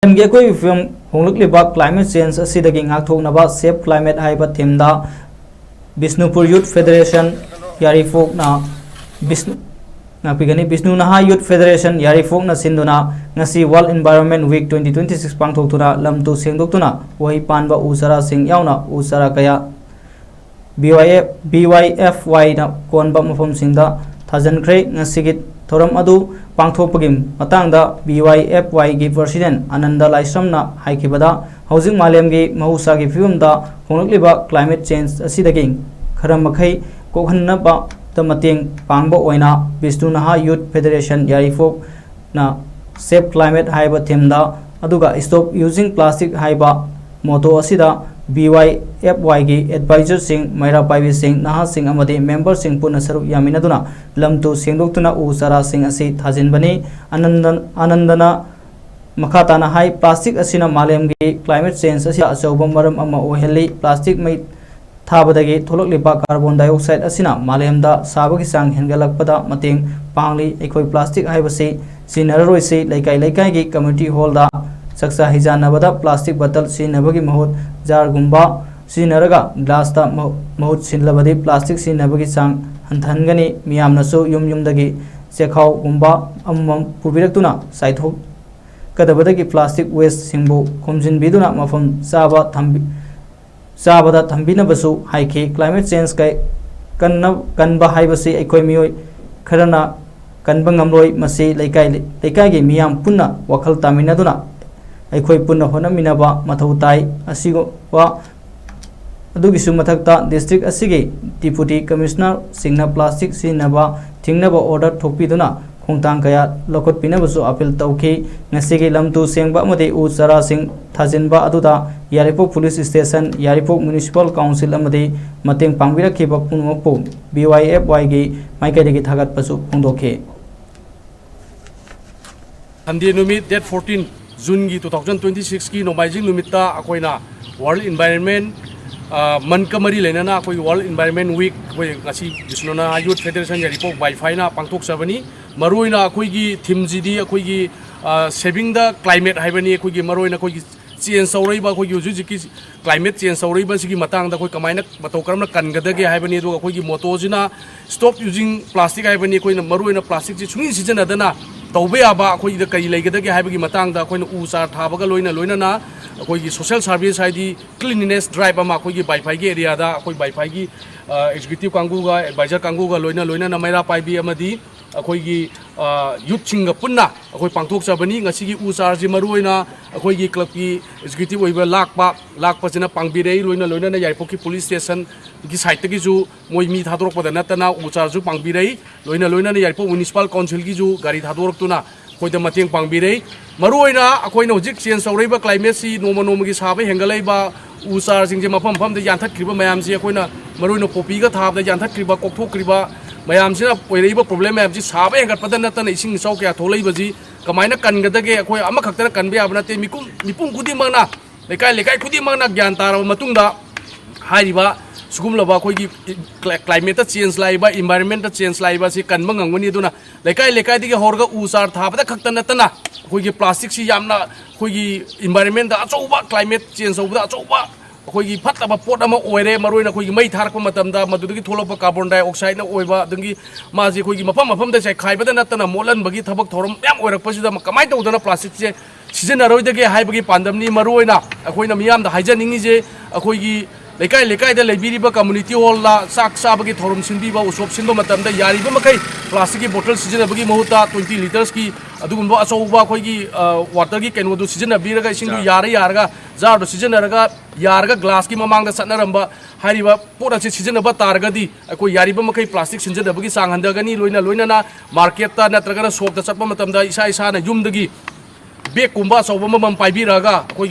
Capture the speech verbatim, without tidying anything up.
ꯃꯥꯂꯦꯝꯒꯤ ꯑꯀꯣꯏꯕꯒꯤ ꯐꯤꯕꯝ ꯍꯣꯡꯂꯛꯂꯤꯕ climate change ꯑꯁꯤꯗꯒꯤ ꯉꯥꯛꯊꯣꯛꯅꯕ Save Climate ꯍꯥꯏꯕ themeꯗ ꯕꯤꯁꯅꯨꯄꯨꯔ Youth Federation ꯌꯥꯏꯔꯤꯄꯣꯛꯅ ꯕꯤꯁꯅꯨ ꯉꯥꯛꯄꯤꯒꯅꯤ꯫ ꯕꯤꯁꯅꯨ ꯅꯍꯥ Youth Federation ꯌꯥꯏꯔꯤꯄꯣꯛꯅ ꯁꯤꯟꯗꯨꯅ ꯉꯁꯤ World Environment Week twenty twenty-six ꯄꯥꯡꯊꯣꯛꯇꯨꯅ ꯂꯝ ꯇꯨ ꯁꯦꯡꯗꯣꯛꯇꯨꯅ ꯎꯍꯩ ꯄꯥꯟꯕ ꯎ ꯆꯥꯔꯥꯁꯤꯡ ꯌꯥꯎꯅ ꯎ ꯆꯥꯔꯥ ꯀꯌꯥ B Y F, B Y F Yꯅ ꯀꯣꯟꯕ ꯃꯐꯝꯁꯤꯡꯗ ꯊꯥꯖꯤꯟꯈ꯭ꯔꯦ꯫ ꯉꯁꯤꯒꯤ ꯊꯧꯔꯝ ꯑꯗꯨ ꯄꯥꯡꯊꯣꯛꯄꯒꯤ ꯃꯇꯥꯡꯗ B Y F Yꯒꯤ President Anand ꯂꯥꯏꯁ꯭ꯔꯝꯅ ꯍꯥꯏꯈꯤꯕꯗ, ꯍꯧꯖꯤꯛ ꯃꯥꯂꯦꯝꯒꯤ ꯃꯍꯧꯁꯥꯒꯤ ꯐꯤꯕꯝꯗ ꯍꯣꯡꯂꯛꯂꯤꯕ climate change ꯑꯁꯤꯗꯒꯤ ꯈꯔ ꯃꯈꯩ ꯀꯣꯛꯍꯟꯅꯕꯗ ꯃꯇꯦꯡ ꯄꯥꯡꯕ ꯑꯣꯏꯅ ꯕꯤꯁꯅꯨ ꯅꯍꯥ Youth Federation ꯌꯥꯏꯔꯤꯄꯣꯛ ꯅ Save Climate ꯍꯥꯏꯕ themeꯗ, ꯑꯗꯨꯒ Stop Using Plastic ꯍꯥꯏꯕ motto ꯑꯁꯤꯗ B Y F Yꯒꯤ advisorꯁꯤꯡ, ꯃꯩꯔꯥ ꯄꯥꯏꯕꯤꯁꯤꯡ, ꯅꯍꯥꯁꯤꯡ ꯑꯃꯗꯤ memberꯁꯤꯡ ꯄꯨꯟꯅ ꯁꯔꯨꯛ ꯌꯥꯃꯤꯟꯅꯗꯨꯅ ꯂꯝ ꯇꯨ ꯁꯦꯡꯗꯣꯛꯇꯨꯅ ꯎ ꯆꯥꯔꯥꯁꯤꯡ ꯑꯁꯤ ꯊꯥꯖꯤꯟꯕꯅꯤ꯫ ꯑꯅꯟꯗ-, ꯑꯅꯟꯗꯅ ꯃꯈꯥ ꯇꯥꯅ ꯍꯥꯏ, plastic ꯑꯁꯤꯅ ꯃꯥꯂꯦꯝꯒꯤ climate change ꯑꯁꯤꯗ ꯑꯆꯧꯕ ꯃꯔꯝ ꯑꯃ ꯑꯣꯏꯍꯜꯂꯤ꯫ Plastic ꯃꯩ ꯊꯥꯕꯗꯒꯤ ꯊꯣꯛꯂꯛꯂꯤꯕ carbon dioxide ꯑꯁꯤꯅ ꯃꯥꯂꯦꯝꯗ ꯁꯥꯕꯒꯤ ꯆꯥꯡ ꯍꯦꯟꯒꯠꯂꯛꯄꯗ ꯃꯇꯦꯡ ꯄꯥꯡꯂꯤ꯫ ꯑꯩꯈꯣꯏ plastic ꯍꯥꯏꯕꯁꯤ ꯁꯤꯖꯤꯟꯅꯔꯔꯣꯏꯁꯤ꯫ ꯂꯩꯀꯥꯏ ꯂꯩꯀꯥꯏꯒꯤ community hallꯗ ꯆꯥꯛꯆꯥ ꯍꯩꯖꯥꯟꯅꯕꯗ plastic bottle ꯁꯤꯖꯤꯟꯅꯕꯒꯤ ꯃꯍꯨꯠ jarꯒꯨꯝꯕ ꯁꯤꯖꯤꯟꯅꯔꯒ glassꯇ ꯃꯍꯨ-, ꯃꯍꯨꯠ ꯁꯤꯜꯂꯕꯗꯤ plastic ꯁꯤꯖꯤꯟꯅꯕꯒꯤ ꯆꯥꯡ ꯍꯟꯊꯍꯟꯒꯅꯤ꯫ ꯃꯤꯌꯥꯝꯅꯁꯨ ꯌꯨꯝ ꯌꯨꯝꯗꯒꯤ ꯆꯦꯈꯥꯎꯒꯨꯝꯕ ꯑꯃꯃꯝ ꯄꯨꯕꯤꯔꯛꯇꯨꯅ ꯆꯥꯏꯊꯣꯛꯀꯗꯕꯗꯒꯤ plastic wasteꯁꯤꯡꯕꯨ ꯈꯣꯝꯖꯤꯟꯕꯤꯗꯨꯅ ꯃꯐꯝ ꯆꯥꯕ ꯊꯝꯕꯤ-, ꯆꯥꯕꯗ ꯊꯝꯕꯤꯅꯕꯁꯨ ꯍꯥꯏꯈꯤ꯫ Climate change ꯀꯩ-, ꯀꯟꯅ-, ꯀꯟꯕ ꯍꯥꯏꯕꯁꯤ ꯑꯩꯈꯣꯏ ꯃꯤꯑꯣꯏ ꯈꯔꯅ ꯀꯟꯕ ꯉꯝꯂꯣꯏ꯫ ꯃꯁꯤ ꯂꯩꯀꯥꯏ, ꯂꯩꯀꯥꯏꯒꯤ ꯃꯤꯌꯥꯝ ꯄꯨꯟꯅ ꯋꯥꯈꯜ ꯇꯥꯃꯤꯟꯅꯗꯨꯅ ꯑꯩꯈꯣꯏ ꯄꯨꯟꯅ ꯍꯣꯠꯅꯃꯤꯟꯅꯕ ꯃꯊꯧ ꯇꯥꯏ꯫ ꯑꯁꯤꯒꯨꯝꯕ ꯑꯗꯨꯒꯤꯁꯨ ꯃꯊꯛꯇ district ꯑꯁꯤꯒꯤ Deputy Commissionerꯁꯤꯡꯅ plastic ꯁꯤꯖꯤꯟꯅꯕ ꯊꯤꯡꯅꯕ order ꯊꯣꯛꯄꯤꯗꯨꯅ ꯈꯣꯡꯊꯥꯡ ꯀꯌꯥ ꯂꯧꯈꯠꯄꯤꯅꯕꯁꯨ appeal ꯇꯧꯈꯤ꯫ ꯉꯁꯤꯒꯤ ꯂꯝ ꯇꯨ ꯁꯦꯡꯕ ꯑꯃꯗꯤ ꯎ ꯆꯥꯔꯥꯁꯤꯡ ꯊꯥꯖꯤꯟꯕ ꯑꯗꯨꯗ ꯌꯥꯏꯔꯤꯄꯣꯛ Police Station, ꯌꯥꯏꯔꯤꯄꯣꯛ Municipal Council ꯑꯃꯗꯤ ꯃꯇꯦꯡ ꯄꯥꯡꯕꯤꯔꯛꯈꯤꯕ ꯄꯨꯝꯅꯃꯛꯄꯨ B Y F Yꯒꯤ ꯃꯥꯏꯀꯩꯗꯒꯤ ꯊꯥꯒꯠꯄꯁꯨ ꯐꯣꯡꯗꯣꯛꯈꯤ꯫ Sunday ꯅꯨꯃꯤꯠ, date fourteen, Juneꯒꯤ two thousand twenty sixꯀꯤ ꯅꯣꯡꯃꯥꯏꯖꯤꯡ ꯅꯨꯃꯤꯠꯇ ꯑꯩꯈꯣꯏꯅ World Environment, ꯑ, monthꯀ ꯃꯔꯤ ꯂꯩꯅꯅ ꯑꯩꯈꯣꯏꯒꯤ World Environment Week ꯑꯩꯈꯣꯏ ꯉꯁꯤ ꯕꯤꯁꯅꯨ ꯅꯍꯥ Youth Federation ꯌꯥꯏꯔꯤꯄꯣꯛ ꯕꯥꯏꯐꯥꯏꯅ ꯄꯥꯡꯊꯣꯛꯆꯕꯅꯤ꯫ ꯃꯔꯨꯑꯣꯏꯅ ꯑꯩꯈꯣꯏꯒꯤ themeꯁꯤꯗꯤ ꯑꯩꯈꯣꯏꯒꯤ, Saving the climate ꯍꯥꯏꯕꯅꯤ꯫ ꯑꯩꯈꯣꯏꯒꯤ ꯃꯔꯨꯑꯣꯏꯅ ꯑꯩꯈꯣꯏꯒꯤ ꯆꯦꯟꯖ ꯇꯧꯔꯛꯏꯕ, ꯑꯩꯈꯣꯏꯒꯤ ꯍꯧꯖꯤꯛ ꯍꯧꯖꯤꯛꯀꯤ ꯀ꯭ꯂꯥꯏꯃꯦꯠ ꯆꯦꯟꯖ ꯇꯧꯔꯛꯏꯕꯁꯤꯒꯤ ꯃꯇꯥꯡꯗ ꯑꯩꯈꯣꯏ ꯀꯃꯥꯏꯅ, ꯃꯇꯧ ꯀꯔꯝꯅ ꯀꯟꯒꯗꯒꯦ ꯍꯥꯏꯕꯅꯤ꯫ ꯑꯗꯨꯒ ꯑꯩꯈꯣꯏꯒꯤ ꯃꯣꯇꯣꯁꯤꯅ "Stop using plastic" ꯍꯥꯏꯕꯅꯤ꯫ ꯑꯩꯈꯣꯏꯅ ꯃꯔꯨꯑꯣꯏꯅ ꯄ꯭ꯂꯥꯁꯇꯤꯛꯁꯤ ꯁꯨꯡꯁꯤꯟ ꯁꯤꯖꯤꯟꯅꯗꯅ ꯇꯧꯕ ꯌꯥꯕ ꯑꯩꯈꯣꯏꯗ ꯀꯔꯤ ꯂꯩꯒꯗꯒꯦ ꯍꯥꯏꯕꯒꯤ ꯃꯇꯥꯡꯗ ꯑꯩꯈꯣꯏꯅ ꯎ ꯆꯥꯔ ꯊꯥꯕꯒ ꯂꯣꯏꯅ ꯂꯣꯏꯅꯅ ꯑꯩꯈꯣꯏꯒꯤ ꯁꯣꯁꯦꯜ ꯁꯥꯔꯚꯤꯁ, ꯍꯥꯏꯗꯤ ꯀ꯭ꯂꯤꯅꯤꯅꯦꯁ ꯗ꯭ꯔꯥꯏꯕ ꯑꯃ ꯑꯩꯈꯣꯏꯒꯤ ꯕꯥꯏꯐꯥꯏꯒꯤ ꯑꯦꯔꯤꯌꯥꯗ ꯑꯩꯈꯣꯏ ꯕꯥꯏꯐꯥꯏꯒꯤ ꯑꯦꯛꯖꯤꯀ꯭ꯌꯨꯇꯤꯕ ꯀꯥꯡꯕꯨꯒ, ꯑꯦꯗꯚꯥꯏꯖꯔ ꯀꯥꯡꯕꯨꯒ ꯂꯣꯏꯅ ꯂꯣꯏꯅꯅ ꯃꯩꯔꯥ ꯄꯥꯏꯕꯤ ꯑꯃꯗꯤ ꯑꯩꯈꯣꯏꯒꯤ ꯌꯨꯠꯁꯤꯡꯒ ꯄꯨꯟꯅ ꯑꯩꯈꯣꯏ ꯄꯥꯡꯊꯣꯛꯆꯕꯅꯤ꯫ ꯉꯁꯤꯒꯤ ꯎ ꯆꯥꯔꯁꯤ ꯃꯔꯨꯑꯣꯏꯅ ꯑꯩꯈꯣꯏꯒꯤ ꯀ꯭ꯂꯕꯀꯤ ꯑꯦꯛꯖꯤꯀ꯭ꯌꯨꯇꯤꯕ ꯑꯣꯏꯕ ꯂꯥꯛꯄ, ꯂꯥꯛꯄꯁꯤꯅ ꯄꯥꯡꯕꯤꯔꯛꯏ꯫ ꯂꯣꯏꯅ ꯂꯣꯏꯅꯅ ꯌꯥꯏꯔꯤꯄꯣꯛꯀꯤ ꯄꯨꯂꯤꯁ ꯁ꯭ꯇꯦꯁꯟꯒꯤ ꯁꯥꯏꯠꯇꯒꯤꯁꯨ ꯃꯣꯏ ꯃꯤ ꯊꯥꯗꯣꯔꯛꯄꯗ ꯅꯠꯇꯅ ꯎ ꯆꯥꯔꯁꯨ ꯄꯥꯡꯕꯤꯔꯛꯏ꯫ ꯂꯣꯏꯅ ꯂꯣꯏꯅꯅ ꯌꯥꯏꯔꯤꯄꯣꯛ ꯃ꯭ꯌꯨꯅꯤꯁꯤꯄꯥꯜ ꯀꯥꯎꯟꯁꯤꯜꯒꯤꯁꯨ ꯒꯥꯔꯤ ꯊꯥꯗꯣꯔꯛꯇꯨꯅ ꯑꯩꯈꯣꯏꯗ ꯃꯇꯦꯡ ꯄꯥꯡꯕꯤꯔꯛꯏ꯫ ꯃꯔꯨꯑꯣꯏꯅ ꯑꯩꯈꯣꯏꯅ ꯍꯧꯖꯤꯛ ꯆꯦꯟꯖ ꯇꯧꯔꯛꯏꯕ ꯀ꯭ꯂꯥꯏꯃꯦꯠꯁꯤ, ꯅꯣꯡꯃ ꯅꯣꯡꯃꯒꯤ ꯁꯥꯕ ꯍꯦꯟꯒꯠꯂꯛꯏꯕ, ꯎ ꯆꯥꯔꯁꯤꯡꯁꯦ ꯃꯐꯝ ꯃꯐꯝꯗ ꯌꯥꯟꯊꯠꯈ꯭ꯔꯤꯕ ꯃꯌꯥꯝꯁꯤ, ꯑꯩꯈꯣꯏꯅ ꯃꯔꯨꯑꯣꯏꯅ ꯄꯣꯄꯤꯒ ꯊꯥꯕꯗ ꯌꯥꯟꯊꯠꯈ꯭ꯔꯤꯕ, ꯀꯣꯛꯊꯣꯛꯈ꯭ꯔꯤꯕ ꯃꯌꯥꯝꯁꯤꯅ ꯑꯣꯏꯔꯛꯏꯕ ꯄ꯭ꯔꯣꯕ꯭ꯂꯦꯝ ꯃꯌꯥꯝꯁꯤ, ꯁꯥꯕ ꯍꯦꯟꯒꯠꯄꯗ ꯅꯠꯇꯅ ꯏꯁꯤꯡ ꯏꯆꯥꯎ ꯀꯌꯥ ꯊꯣꯛꯂꯛꯏꯕꯁꯤ ꯀꯃꯥꯏꯅ ꯀꯟꯒꯗꯒꯦ? ꯑꯩꯈꯣꯏ ꯑꯃꯈꯛꯇꯅ ꯀꯟꯕ ꯌꯥꯕ ꯅꯠꯇꯦ꯫ ꯃꯤꯄꯨꯝ, ꯃꯤꯄꯨꯝ ꯈꯨꯗꯤꯡꯃꯛꯅ, ꯂꯩꯀꯥꯏ ꯂꯩꯀꯥꯏ ꯈꯨꯗꯤꯡꯃꯛꯅ ꯒ꯭ꯌꯥꯟ ꯇꯥꯔꯕ ꯃꯇꯨꯡꯗ, ꯍꯥꯏꯔꯤꯕ ꯁꯤꯒꯨꯝꯂꯕ ꯑꯩꯈꯣꯏꯒꯤ ꯀ꯭ꯂꯥꯏ-, ꯀ꯭ꯂꯥꯏꯃꯦꯠꯇ ꯆꯦꯟꯖ ꯂꯥꯛꯏꯕ, ꯏꯟꯚꯥꯏꯔꯣꯟꯃꯦꯟꯇ ꯆꯦꯟꯖ ꯂꯥꯛꯏꯕ ꯑꯁꯤ ꯀꯟꯕ ꯉꯝꯒꯅꯤ꯫ ꯑꯗꯨꯅ ꯂꯩꯀꯥꯏ ꯂꯩꯀꯥꯏꯗꯒꯤ ꯍꯧꯔꯒ ꯎ ꯆꯥꯔ ꯊꯥꯕꯗ ꯈꯛꯇ ꯅꯠꯇꯅ, ꯑꯩꯈꯣꯏꯒꯤ ꯄ꯭ꯂꯥꯁꯇꯤꯛꯁꯤ ꯌꯥꯝꯅ ꯑꯩꯈꯣꯏꯒꯤ ꯏꯟꯚꯥꯏꯔꯣꯟꯃꯦꯟꯗ ꯑꯆꯧꯕ, ꯀ꯭ꯂꯥꯏꯃꯦꯠ ꯆꯦꯟꯖ ꯇꯧꯕꯗ ꯑꯆꯧꯕ ꯑꯩꯈꯣꯏꯒꯤ ꯐꯠꯇꯕ ꯄꯣꯠ ꯑꯃ ꯑꯣꯏꯔꯦ꯫ ꯃꯔꯨꯑꯣꯏꯅ ꯑꯩꯈꯣꯏꯒꯤ ꯃꯩ ꯊꯥꯔꯛꯄ ꯃꯇꯝꯗ ꯃꯗꯨꯗꯒꯤ ꯊꯣꯛꯂꯛꯄ ꯀꯥꯔꯕꯣꯟ ꯗꯥꯏꯑꯣꯛꯁꯥꯏꯗꯅ ꯑꯣꯏꯕ, ꯑꯗꯒꯤ ꯃꯥꯁꯤ ꯑꯩꯈꯣꯏꯒꯤ ꯃꯐꯝ ꯃꯐꯝꯗ ꯆꯥꯏꯈꯥꯏꯕꯗ ꯅꯠꯇꯅ ꯃꯣꯠꯍꯟꯕꯒꯤ ꯊꯕꯛ ꯊꯧꯔꯝ ꯃꯌꯥꯝ ꯑꯣꯏꯔꯛꯄꯁꯤꯗ ꯀꯃꯥꯏꯅ ꯇꯧꯗꯅ ꯄ꯭ꯂꯥꯁꯇꯤꯛꯁꯦ ꯁꯤꯖꯤꯟꯅꯔꯣꯏꯗꯒꯦ ꯍꯥꯏꯕꯒꯤ ꯄꯥꯟꯗꯝꯅꯤ꯫ ꯃꯔꯨꯑꯣꯏꯅ ꯑꯩꯈꯣꯏꯅ ꯃꯤꯌꯥꯝꯗ ꯍꯥꯏꯖꯅꯤꯡꯉꯤꯁꯦ, ꯑꯩꯈꯣꯏꯒꯤ ꯂꯩꯀꯥꯏ ꯂꯩꯀꯥꯏꯗ ꯂꯩꯕꯤꯔꯤꯕ ꯀꯝꯃꯨꯅꯤꯇꯤ ꯍꯣꯜꯗ ꯆꯥꯛ ꯆꯥꯕꯒꯤ ꯊꯧꯔꯝ ꯁꯤꯟꯕꯤꯕ, ꯎꯁꯣꯞ ꯁꯤꯟꯕ ꯃꯇꯝꯗ ꯌꯥꯔꯤꯕ ꯃꯈꯩ ꯄ꯭ꯂꯥꯁꯇꯤꯛꯀꯤ ꯕꯣꯇꯜ ꯁꯤꯖꯤꯟꯅꯕꯒꯤ ꯃꯍꯨꯠꯇ twenty litres-ꯀꯤ ꯑꯗꯨꯒꯨꯝꯕ ꯑꯆꯧꯕ ꯑꯩꯈꯣꯏꯒꯤ, ꯑ, water-ꯒꯤ ꯀꯩꯅꯣꯗꯨ ꯁꯤꯖꯤꯟꯅꯕꯤꯔꯒ, ꯏꯁꯤꯡꯗꯨ ꯖꯥꯔ꯫ ꯌꯥꯔ ꯌꯥꯔꯒ, ꯖꯥꯔꯗꯨ ꯁꯤꯖꯤꯟꯅꯔꯒ, ꯌꯥꯔꯒ glass-ꯀꯤ ꯃꯃꯥꯡꯗ ꯆꯠꯅꯔꯝꯕ ꯍꯥꯏꯔꯤꯕ ꯄꯣꯠ ꯑꯁꯤ ꯁꯤꯖꯤꯟꯅꯕ ꯇꯥꯔꯒꯗꯤ, ꯑꯩꯈꯣꯏ ꯌꯥꯔꯤꯕ ꯃꯈꯩ ꯄ꯭ꯂꯥꯁꯇꯤꯛ ꯁꯤꯖꯤꯟꯅꯕꯒꯤ ꯆꯥꯡ ꯍꯟꯊꯒꯅꯤ꯫ ꯂꯣꯏꯅ ꯂꯣꯏꯅꯅ ꯃꯥꯔꯀꯦꯠꯇ ꯅꯠꯇ꯭ꯔꯒꯅ ꯁꯣꯞꯇ ꯆꯠꯄ ꯃꯇꯝꯗ ꯏꯁꯥ ꯏꯁꯥꯅ ꯌꯨꯝꯗꯒꯤ ꯕꯦꯒꯀꯨꯝꯕ ꯑꯆꯧꯕ ꯑꯃꯃꯝ ꯄꯥꯏꯕꯤꯔꯛꯑꯒ ꯑꯩꯈꯣꯏ